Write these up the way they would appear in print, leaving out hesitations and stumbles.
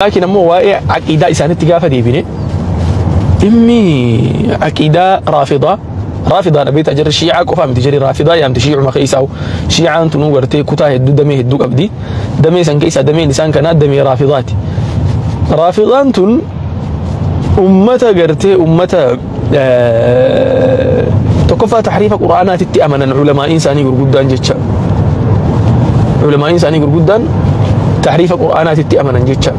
Laakiin ammoo waa'ee aqiidaa isaanitti gaafa deebine, dhimmi aqiidaa Raafidaa, Raafidaadha beektaa, jarri Shiicaa qofaa miti, jarri Raafidaa yaamti Shiicuma keessaa. Shiicaan tunuu gartee kutaa hedduu, damee hedduu qabdi. Damee san keessaa dameen isaan kanaa damee Raafidaati. Raafidaan tun ummata gartee ummata tokkoffaa taxriifa Qur'aanaatitti amanan, ulamaa'iin isaanii gurguddaan jecha. Ulamaa'iin isaanii gurguddaan taxriifa Qur'aanaatitti amanan jecha.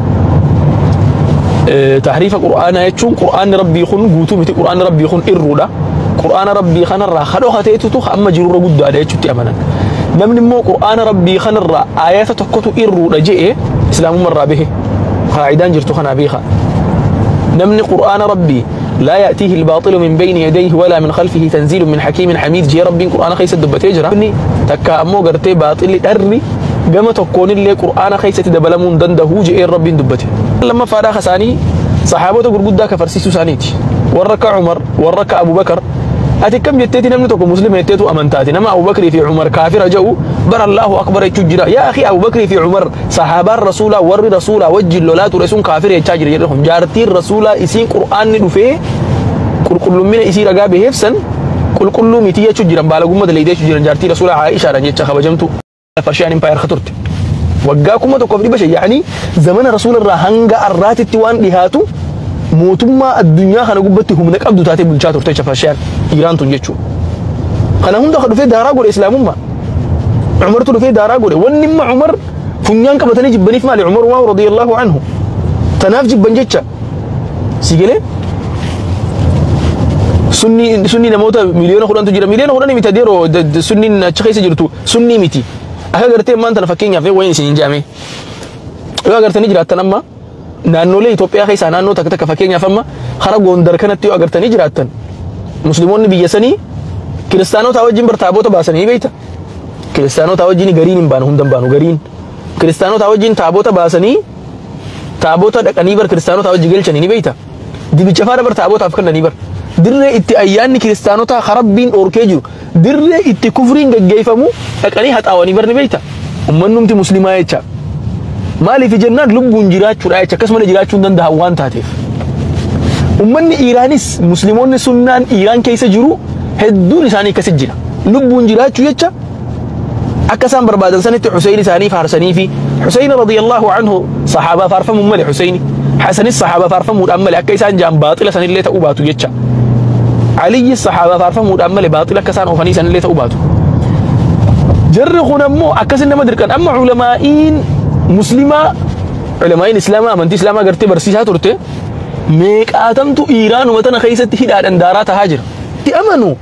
Taxriifa Qur'aanaa jechuun Qur'aanni Rabbii kun guutuu miti, Qur'aanni Rabbii kun irruudha. Qur'aana Rabbii kanarraa kadhokateetutu amma jirurra guddaadha jechutti amanan. Namni immoo Qur'aana Rabbii kanarraa ayata tokkotu irruudha je'e Islaamummarraa bahe. Qaacidaan jirtu kanaa beeka. Namni Qur'aana Rabbii لا يأتيه الباطل من بين يديه ولا من خلفه تنزيل من حكيم حميد جي ربي قرآن خيسة دبتي جرا تكا أمو غرتي باطل دري gama tokkoonillee Qur'aana keessatti dabalamuu hin danda'u je'ee Rabbiin dubbate. Lammaffaadhaa kasaanii saxaabota gurguddaa kafarsiisuu isaaniiti. Warra akka Umar, warra akka Abubakar. Ati akkam jetteeti namni tokko Muslima jetteetu amantaati? Nama Abubakrii fi Umar kaafira jedhu bara Allahu akbar jechuu jira. Yaa akhi, Abubakrii fi Umar saxaabaan Rasuulaa, warri Rasuulaa wajjin lolaa ture sun kaafira jechaa jira jedhe kun. Jaartiin Rasuulaa isiin Qur'aanni dhufee qulqullummina isii ragaa baheef san qulqulluu miti jechuu jiran, baalagummaa daleeytee jechuu jiran, jaartii Rasuulaa Aishaadhaan jecha kabajamtu. Persian Empire ka turte. Waggaa 1500, yaani zamana Rasuula irraa hanga arraatitti waan dhihaatu mootummaa addunyaa kana gubbatti humna qabdu taatee bulchaa turte jecha Persian Iiraan tun jechuudha. Kana hunda ka dhufee daaraa godhe Islaamummaa. Umartu dhufee daaraa godhe. Wanni imma Umar funyaan qabatanii jibbaniif maali? Umar waa radiyallahu anhu. Tanaaf jibban jecha. Si galee? Sunni namoota 10 miliyoonatu jira. 10 miliyoona miti adeeroo, sunniin achi keessa jirtu sunnii miti. Akka gartee ammaan tana fakkeenyaaf wayin isin hin jaame. Yoo agartanii jiraattan, amma naannolee Itoophiyaa keessaa naannoo takka takka, fakkeenyaaf amma hara Gondar kanatti yoo agartanii jiraattan, Musliimoonni biyya sanii kiristaanota wajjin bar taabota baasanii beekta. Kiristaanota wajjin gariin hin baanu, hunda hin baanu, gariin. Kiristaanota wajjin taabota baasanii taabota dhaqanii bar kiristaanota wajjin galchanii ni beekta. Dibicha faana bar taabotaaf kennanii bar. Dirree itti ayyaanni kiristaanotaa Rabbiin dhorkee jiru, dirree itti kufriin gaggeeffamu dhaqanii haxaawanii bar ni beekta. Ummannumti Muslimaa jecha. Maaliif jennaan lubbuun jiraachuudha jecha, akkasumas jiraachuu hin danda'an waan taateef. Ummanni Iiraanis, Musliimoonni sunnaan Iiraan keessa jiru hedduun isaanii akkasi jira. Lubbuun jiraachuu jecha akka isaan barbaadan sanitti Huseyn isaanii faarsanii fi Huseyn radiyallahu anhu sahaabaa faarfamuun malee, Huseyni Hasanis sahaabaa faarfamuudhaan malee, akka isaan jaan baaxila sanillee ta'uu baatu jecha. Aliyyi sahaabaa faarfamuudhaan malee, baaxila akka isaan oofanii sanillee ta'uu baatu. Jarri kun ammoo akkasin nama dirqan. Amma ulamaa'iin Muslimaa, ulamaa'iin Islaamaa amantii Islaamaa gartee barsiisaa turte meeqaatamtu Iiraanuma tana keessatti hidhaadhaan daaraa tahaa jira. Itti amanu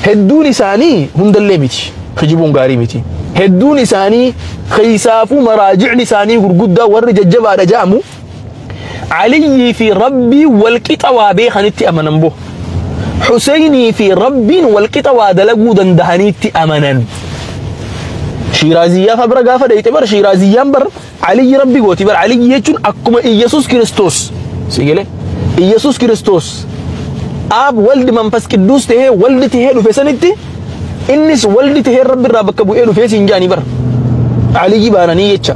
hedduun isaanii, hundallee miti. Kijibuun gaarii miti. Hedduun isaanii, keessaafuu maraajicni isaanii gurguddaa warri jajjabaadha jedhamu, Aliyyii fi Rabbii walqixa waa beekanitti amanan bo. Huseynii fi Rabbiin walqixa waa dalaguu dandahaniitti amanan. Shiiraaziyyaa fa bira gaafa dhayxe bar Shiiraaziyyaan bar Aliyyi Rabbi gooti bar. Aliyyi jechuun akkuma Iyyasuus Kiristoos. Si galee? Iyyasuus Kiristoos Aab Waldi Manfas Qidduus tahee Waldi tahee dhufe sanitti innis Waldi tahee Rabbi irraa bakka bu'ee dhufee siin jaanii bar. Aliyyi baananii jecha.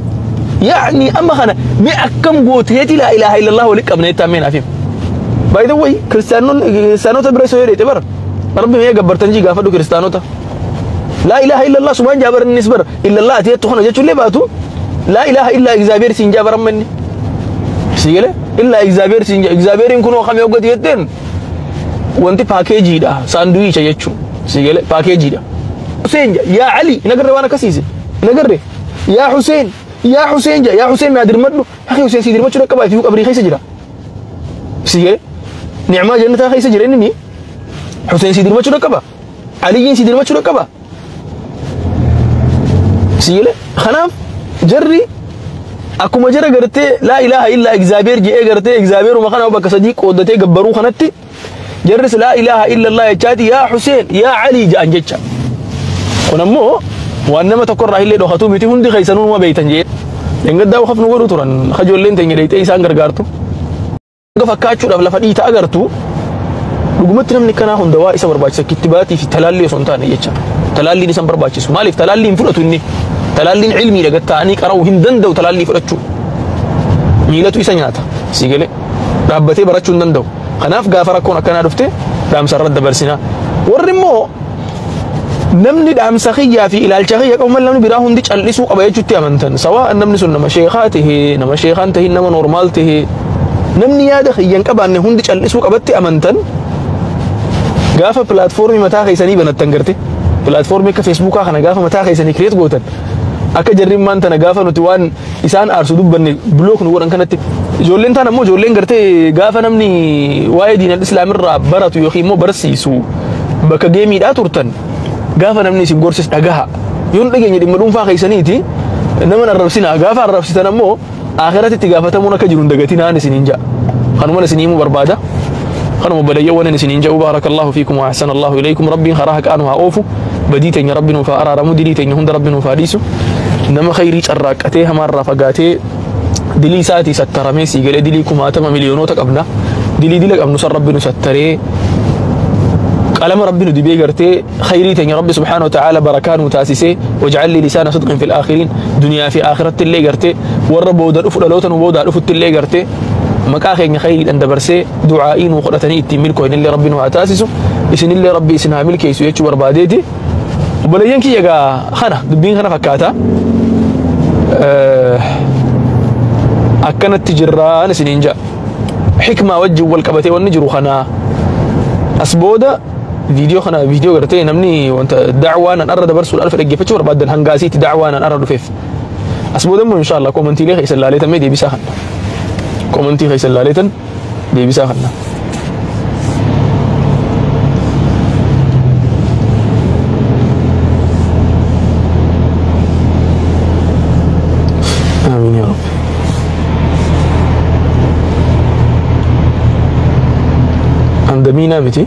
Yaa'ni amma kana mee akkam gooteeti laa ilaaha illallah walitti qabne jettaa mee naaf himi. By the way, kiristaanota bira isa yoo dheete bar Rabbi mee gabbartan jii gaafadhu kiristaanota. Laa ilaaha illallah sumaan jaa bar, innis bar illallah ati jettu kana jechuullee baatu laa ilaaha illaa egzaabeer siin jaa bar amma inni. Si galee? Illaa egzaabeer siin jaa. Egzaabeeriin kunoo kamii hoggati jetteen wanti paakeejiidha, saanduwiicha jechuun. Si galee? Paakeejiidha. Hussein jaa, yaa Ali hin agarre, waan akkasiise hin agarre. Yaa Hussein, yaa Hussein jaa, yaa Hussein naa dirmadhu. Akhi, Hussein si dirmachuu dhaqqabaa fi qabrii keessa jira. Si galee? Ni'maa jannataa keessa jira inni. Hussein si dirmachuu dhaqqaba. Aliyyiin si dirmachuu dhaqqaba. Si galee? Kanaaf jarri akkuma jara gartee laa ilaaha illaa egzaabeer je'ee gartee egzaabeeruma kana bakka sadii qooddatee gabbaruu kanatti jarris laa ilaaha illallah jechaati yaa Hussein, yaa Ali ja'an jecha. Kun ammoo waan nama tokkorraa illee dhokatu miti, hundi keessanuu numa beeytan jee. Engaddaa wakaf nu godhu turan kajoolleen teenya dheeyxee isaan gargaartu. Fakkaachuudhaaf lafa dhiita agartu. Dhugumatti namni kanaa hunda waa isa barbaachisa kittibaatii fi talaallii osoo hin taane jecha. Talaalliin isan barbaachisu. Maaliif talaallii hin fudhatu inni? Talaalliin ilmiidha, gatta'anii qara'uu hin danda'u talaallii fudhachuu. Miilatu isa nyaata. Si galee dhaabbatee barachuu hin danda'u. Kanaaf gaafa rakkoon akkanaa dhufte dhaamsa irratti dabarsinaa. Warri immoo namni dhaamsa kiyyaa fi ilaalcha kiyya qabu malee namni biraa hundi callisuu qaba jechuutti amantan. Sawaa namni sun nama sheekaa tahee, nama sheekaan tahin, nama normaal tahee, namni yaada kiyya hin qabaanne hundi callisuu qabatti amantan. Gaafa pilaatfoormii mataa keessanii banattan garte, pilaatfoormii akka Feesbuukaa kana gaafa mataa keessanii create gootan, akka jarri maan tana gaafa nuti waan isaan aarsu dubbanne block nu godhan kanatti, ijoolleen taan ammoo ijoolleen gartee gaafa namni waa'ee diinal islaamirraa baratu yookiin immoo barsiisu bakka geemiidhaa turtan, gaafa namni isin gorsis dhagaha. Yoo hin dhageenye dhimma dhuunfaa keessaniiti, nama arrabsinaa. Gaafa arrabsitan ammoo akhiratti itti gaafatamuun akka jiru hin dagatinaan isiniin ja'a. Kanuma isin himuu barbaada. Kanuma balayyawwan isiniin ja'u. Baarakallahu fiikum wa ahsana Allahu ilaykum. Rabbiin karaa haqaa nu haa oofu. Badii teenya Rabbi nuuf haa araaramu. Dilii teenya hunda Rabbi nuuf haa dhiisu. Nama khayrii carraaqqatee hamaarraa fagaatee dilii isaatii sattaramee sii galee, dilii kumaatama miliyoonota qabna. Dilii dila qabnu san Rabbi nu sattaree, qalama Rabbi nu dibee gartee khayrii teenya Rabbi subhaanahu wa ta'aala barakaa nu taasisee, waj'al li lisaana sidqin fil aakhiriin, duniyaa fi aakiratti illee gartee warra booda dhufu, dhaloota nu boodaa dhufutti illee gartee maqaa keenya khayriidhaan dabarsee du'aa'ii nu godhatanii ittiin milkooyin illee Rabbi nu haa taasisu. Isinillee Rabbi isin haa milkeessu jechuu barbaadeeti. Obboleeyyan kiyya, gaa kana dubbiin kana fakkaata. Akkanatti jirraan isiniin ja'a. Xikmaa wajjin wal qabatee wanni jiru kana. As booda viidiyoo kana, viidiyoo gartee namni wanta da'waa nan arra dabarsuudhaan dhufe dhaggeeffachuu barbaadan, hangaasiitti da'waa nan arra dhufeef. As booda immoo inshallah koomantiilee keessa ilaaleetan deebisaa kanna. Koomantii keessa ilaaleetan deebisaa kanna. Amiin yaa Rabbi. An damiinaa miti.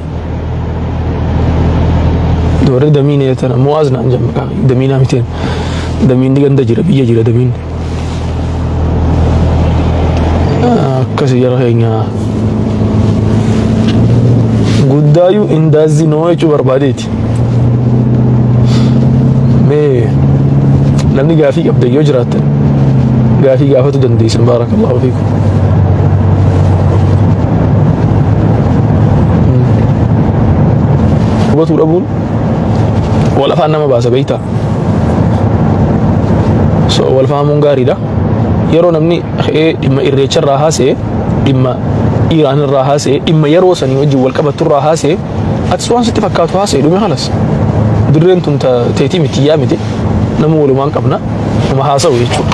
Warri damiinee tana Mu'aaz naan jedhan maqaa damiinaa miti. Damiinni ganda jira, biyya jira damiinni. Akkasi jara keenya guddaayyuu indaazinoo jechuu barbaadeeti. Mee namni gaafii qabda yoo jiraattan gaafii gaafatu dandeessan. Baarakallahu fiikum. Hubatuu dhabuun wal afaan nama baasa beektaa. So wal fahamuun gaariidha. Yeroo namni ka'ee dhimma irreecharraa haasa'e, dhimma Iraan irraa haasa'e, dhimma yeroo sanii wajjin wal qabattu irraa haasa'e, atis waan sitti fakkaatu haasa'e, dhume, halas. Dirreen tun teetii miti, yaa miti, nama walumaan qabna, nama haasa'u jechuudha.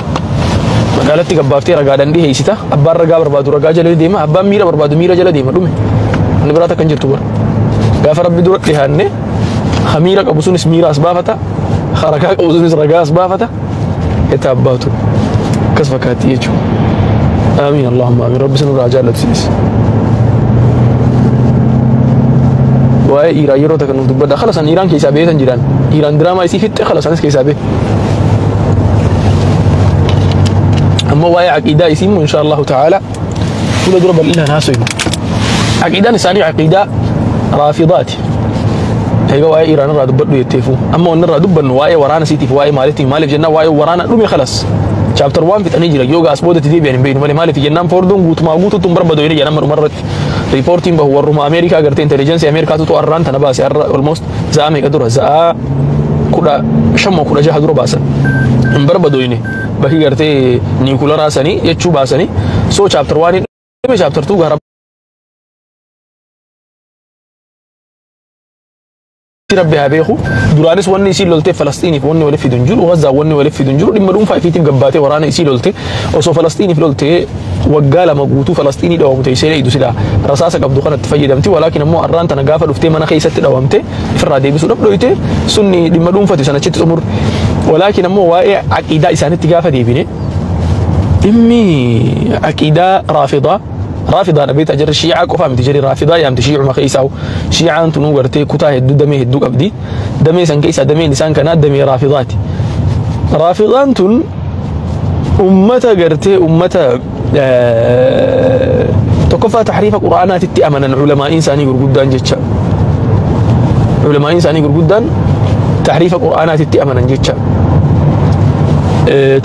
Magaalatti gabbaaftee ragaadhaan dhiheessita. Abbaan ragaa barbaadu ragaa jala deema, abbaan miira barbaadu miira jala deema, dhume. Inni biraa takka hin jirtu bara. Gaafa Rabbi dura dhihaanne, ha miira qabu sunis miira as baafata, ha ragaa qabu sunis ragaa as baafata. Itti abbaatu akkas fakkaatti jechuudha. Amiin, Allahumma amiin. Rabbi sinirraa jaallatu sinis. Waa'ee Iiraan yeroo takka nuuf dubbadha. Khalas, an Iiraan keessaa beekan jiraan. Iiraan diraamaa isii fixxe, khalas, anis keessaa bee. Ammoo waa'ee aqiidaa isii immoo insha Allahu ta'ala fuula dura bal'inaan haasofnu. Aqiidaan isaanii aqiidaa raafidaati. Egaa waa'ee Iiraan irraa dubbadhu jetteefu. Amma wanni irraa dubbannu waa'ee waraana isiitiif waa'ee maaliitiif? Maaliif jennaan, waa'ee waraana dhume, khalas. Chapter 1 fixanii jira. Yoo gaas boodatti deebi'an hin beeknu malee. Maaliif jennaan, Foordoon guutumaa guutuutti hin barbadu jedhan. Amma dhuma irratti riipoortiin bahu warruma Ameerikaa gartee intelligence Ameerikaatu arraan tana baase. Arra almost za'a meeqa dura, za'a 15 moo 16 dura baasan. Hin barbadoyne bakki gartee niikularaa sanii jechuu baasanii. So chapter 1 dhume, chapter 2 gara Rabbi haa beeku. Duraanis wanni isii loltee Falastiiniif wanni waliif fidu hin jiru, Gazaa wanni waliif fidu hin jiru. Dhimma dhuunfaa ifiitiif gabbaatee waraana isii lolte. Osoo Falastiiniif loltee waggaa 2 guutuu Falastiinii dhawamte ishee dheeydu sila rasaasa qabdu kanatti fayyadamti. Walaakin ammoo arraan tana gaafa dhuftee mana keessatti dhawamte ifirraa deebisuudhaaf dhoyte. Sunni dhimma dhuunfati, sana achitti xumur. Walaakin ammoo waa'ee aqiidaa isaanitti gaafa deebine, dhimmi aqiidaa raafidaa, raafidaadha beektaa. Jarri shiicaa qofaa miti, jarri raafidaa yaamti shiicuma keessaa. Shiicaan tunuu gartee kutaa hedduu, damee hedduu qabdi. Damee san keessaa dameen isaan kanaa damee raafidaati. Raafidaan tun ummata gartee ummata tokkoffaa taxriifa quraanaatitti amanan. Culamaa'iin isaanii gurguddaan jecha, culamaa'iin isaanii gurguddaan taxriifa quraanaatitti amanan jecha.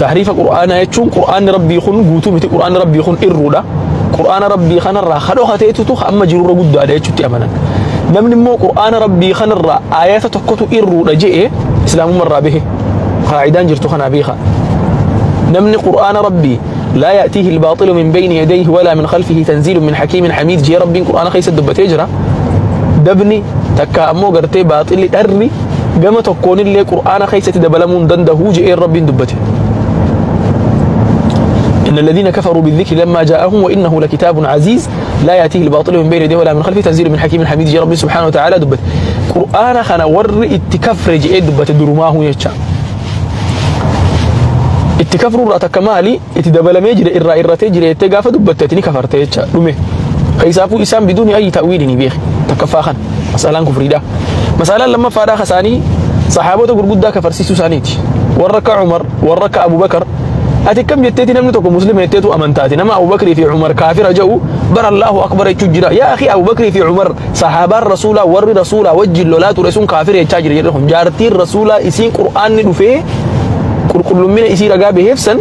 Tahriifa qur'aanaa jechuun qur'aanni rabbii kun guutuu miti, qur'aanni rabbii kun irruudha. Qur'aana rabbii kanarraa kadhokateetutu amma jirurra guddaadha jechuutti amanan. Namni immoo qur'aana rabbii kanarraa ayata tokkotu irruudha je'e islaamummarraa bahe. Qaacidaan jirtu kanaa beeka. Namni qur'aana rabbii لا يأتيه الباطل من بين يديه ولا من خلفه تنزيل من حكيم حميد جي ربي قرآن خيس دبتي جرا دبني تكا أمو غرتي باطل دري قام تكون اللي قرآن خيس تدبلمون دنده جي ربي دبتي. إن الذين كفروا بالذكر لما جاءهم وإنه لكتاب عزيز لا يأتيه الباطل من بين يديه ولا من خلفه تنزيل من حكيم حميد جي ربي سبحانه وتعالى دبت. قرآن خنا ور اتكفر جي دبت درماه يتشا اتكفروا رأت كمالي اتدبل ميجري إرى إرى تجري اتقاف دبتتني كفرت يتشا رمي خيسافو إسام بدون أي تأويل نبيخ تكفاخا مسألة كفريدة. مسألة لما فارا خساني صحابته قرقودا كفر سيسو سانيتي ورك عمر ورك أبو بكر أتي كم جتتي نمني تكو مسلم جتتو أمنتاتي نما أبو بكر في عمر كافر جو بر الله أكبر يتجرا يا أخي أبو بكر في عمر صحابة الرسول ور رسول وجه اللولات ورسول كافر يتجري يرهم جارتي الرسول إسين قرآن ندفه كل من يصير أجابه هفسن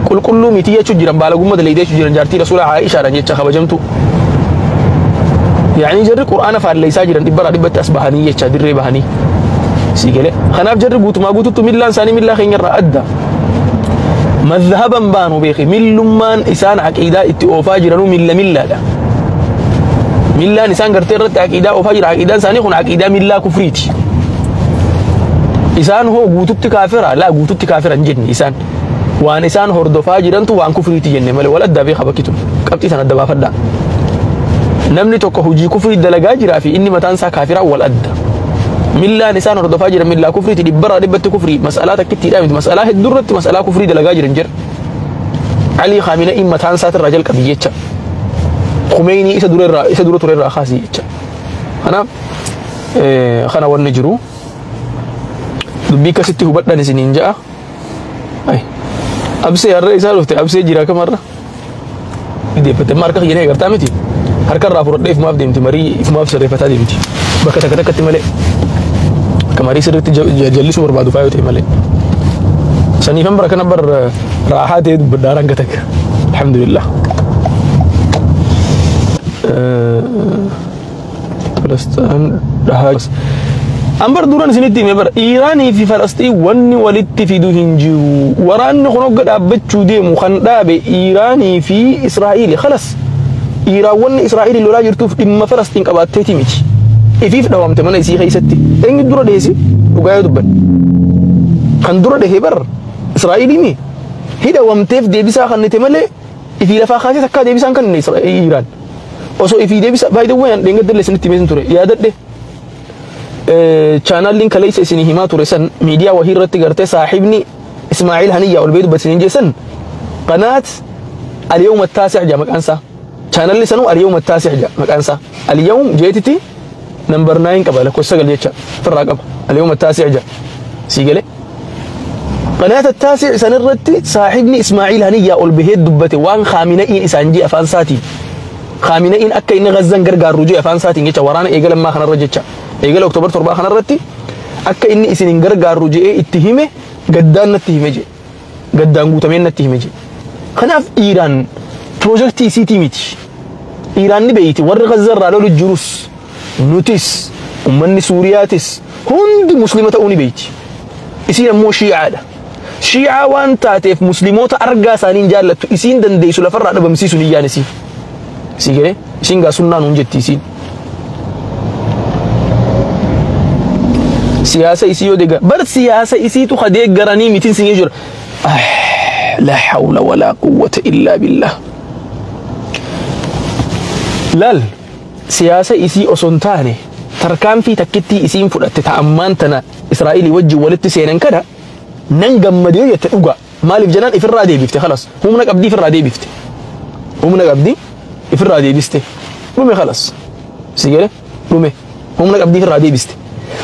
كل متية تجرا بالغ ما دليل تجرا جارتي رسول عائشة رجعت خبجمتو يعني جرب القرآن فعل ليس جرا دبر دبت أسبهانية تشادر بهاني سيجله خناف جرب قوت ما قوت تميل لانساني ميل خير أدى مذهبا بانو بيخي ميل لمان إنسان عقيدة اتوفا جرانو ميل ميل لا ميل إنسان قرتيرت عقيدة أوفاجر عقيدة إنسان يكون عقيدة ميل كفريتي إنسان هو قوتت كافرة لا قوتت كافرة جن إنسان وان إنسان هردو فاجرا وان كفريتي جن مال ولا دابي خبكتو كبتي سنة دبا فدا نمني توكو هجي كفري دلقا جرا في إني متانسا كافرة والأدى ملا إنسان هردو فاجرا ملا كفريتي دبرا دبت كفري مسألة كتير دامت مسألة الدرة مسألة كفري دلقا جرا جر علي خامنئي متانسا الرجل كبيتشا خميني إسا دور إسا دور ترى خاسي أنا خنا ونجرو dubbii akkasitti hubadhan isiniin ja'a. Ay absee har'a isaa dhufte absee jira kamarra. Deeffate amma harka kiyya agartaa miti. Harka irraa fudhadhee ifumaaf deemti marii ifumaaf sirreeffataa deemti. Bakka takka takkatti malee. Akka marii sirriitti jallisuu barbaadu faayoo ta'e malee. Saniifan bara kana bar raahaa ta'e dubbadhaa ranga takka. Alhamdulillah. Falastiin dhahaa. أمبر دوران سنتي مبر إيراني في فلسطين وني ولدت في دوهنجو وران خنوق أبتشو ديم وخنداب إيراني في إسرائيل خلاص إيران ون إسرائيل اللي راجر توف إما فلسطين قبات تيتي إفيف دوام تمنى يسي خيستي إن الدورة ديسي وقايا دبن خن دورة ده بر إسرائيلي مي هي دوام تيف ديبسا خن تملي إفي لفا خاسي تكا ديبسا كان إيران وصو إفي ديبسا باي دوين لين قدر لسنتي ميزن توري يا دد channel kaleessa isinii himaa ture san miidiyaa wahii irratti gartee saahibni Ismaa'il Haniyyaa ol bee dubbatanii jeessan qanaat al-yawm at-taasi' jaa maqaan isaa channelli sanuu al-yawm at-taasi' jaa maqaan isaa al-yawm jeetiti number 9 qaba lakkoofsa 9 jecha firraa qaba al-yawm at-taasi' jaa sii galee qanaat at-taasi' san irratti saahibni Ismaa'il Haniyyaa ol bahee dubbate waan Khaamina'iin isaan jee afaan isaatiin Khaamina'iin akka inni Gazzaan gargaaru jee afaan isaatiin jecha waraana eegalammaa kanarra jecha eegala Oktoobar 7 kanarratti akka inni isin hin gargaaru je'ee itti hime gaddaan natti hime jee gaddaan guutameen natti hime jee. Kanaaf Iiraan piroojeektii isiitii miti. Iiraan ni beeyti warri Gazzarraa lolu jirus nutis ummanni Suuriyaatis hundi muslima ta'uu ni beeyti. Isiin ammoo Shiicaadha. Shiicaa waan taateef muslimoota argaa isaaniin jaallattu isiin dandeessu lafarraa dhabamsiisu niyyaan isii. Isii galee isiin gaa sunnaa nuun jetti isiin. سياسة إسيو دقة بر سياسة إسيتو خديك قراني 200 سنة يجر لا حول ولا قوة إلا بالله لال سياسة إسي أسنتاني تركان في تكتي إسين فرأت تأمانتنا إسرائيلي وجه ولدت سينان كده ننقم مدينة تقوى مالي في جنان إفر رادي بيفتي خلاص هم منك أبدي في الرادي بيفتي هم منك أبدي في الرادي بيستي رومي خلاص سيجري رومي هم منك أبدي في الرادي بيستي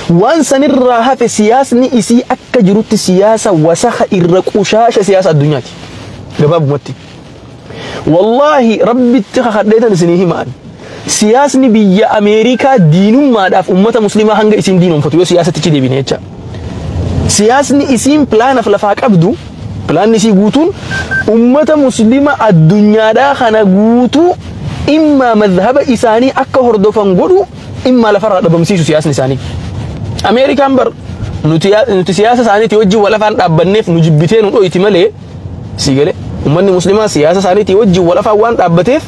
وان سنرها في سياسة نئسي أكجرت سياسة وسخ إرقوشاش سياسة الدنيا جباب متي والله ربي اتخذ سنيه مان سياسة بيا أمريكا دينهم ما داف أمة مسلمة هنجا إسين دينهم فتوى سياسة تشي دي بينيتشا سياسة إسين بلان في لفاق أبدو Pilaanni isii guutuun ummata Muslima addunyaadhaa kana guutuu imma madhaba isaanii akka hordofan godhu, imma lafarraa dhabamsiisu siyaasni isaanii. Ameerikaan bar nuti siyaasa isaaniitii wajjin wal afaan dhaabbanneef nu jibbitee nu dhoyti malee, sii galee, ummanni Muslimaa siyaasa isaaniitii wajjin wal afaan waan dhaabbateef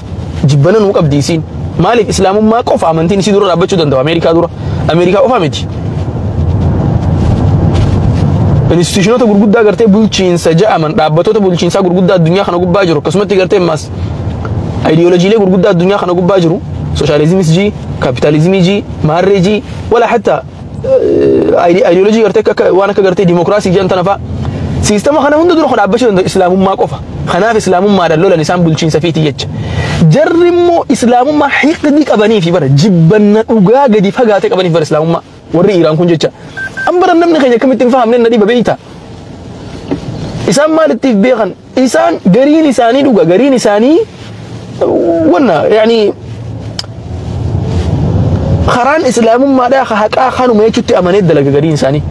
jibbana nuu qabdi isiin. Maaliif? Islaamummaa qofa amantiin isii dura dhaabbachuu danda'u Ameerikaa dura. Ameerikaa qofa miti. Institutionoota gurguddaa gartee bulchiinsa ja'aman, dhaabbatoota bulchiinsaa gurguddaa addunyaa kana gubbaa jiru, akkasumatti gartee ammas ayidiyooloojiilee gurguddaa addunyaa kana gubbaa jiru, sooshaalizimiis jii, kaapitaalizimii jii, maarree jii, wala hatta ayidiyooloojii gartee akka waan akka gartee diimokiraasii jedhan tana fa'a. Siistama kana hunda dura dhaabbachuu danda'u islaamummaa qofa. Kanaaf islaamummaadhaan lolan isaan bulchiinsa fiiti jecha. Jarri immoo islaamummaa hiqni qabanii fi bara jibbanna dhugaa gadi fagaatee qabaniif bara islaamummaa warri Iiraan kun jecha. Amma namni keenya akkamitti hin fahamne na dhiba beeyta. Isaan maalittiif beekan? Isaan gariin isaanii dhuga, gariin isaanii wanna yaani karaan islaamummaadhaa haqaa kanuma jechutti amanee dalaga gariin isaanii.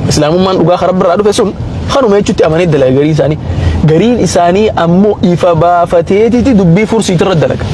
Islaamummaan dhugaa karaa biraa dhufe sun kanuma jechutti amanee dalaga gariin isaanii. Gariin isaanii ammoo ifa baafateetiti dubbii fursiitirra dalaga.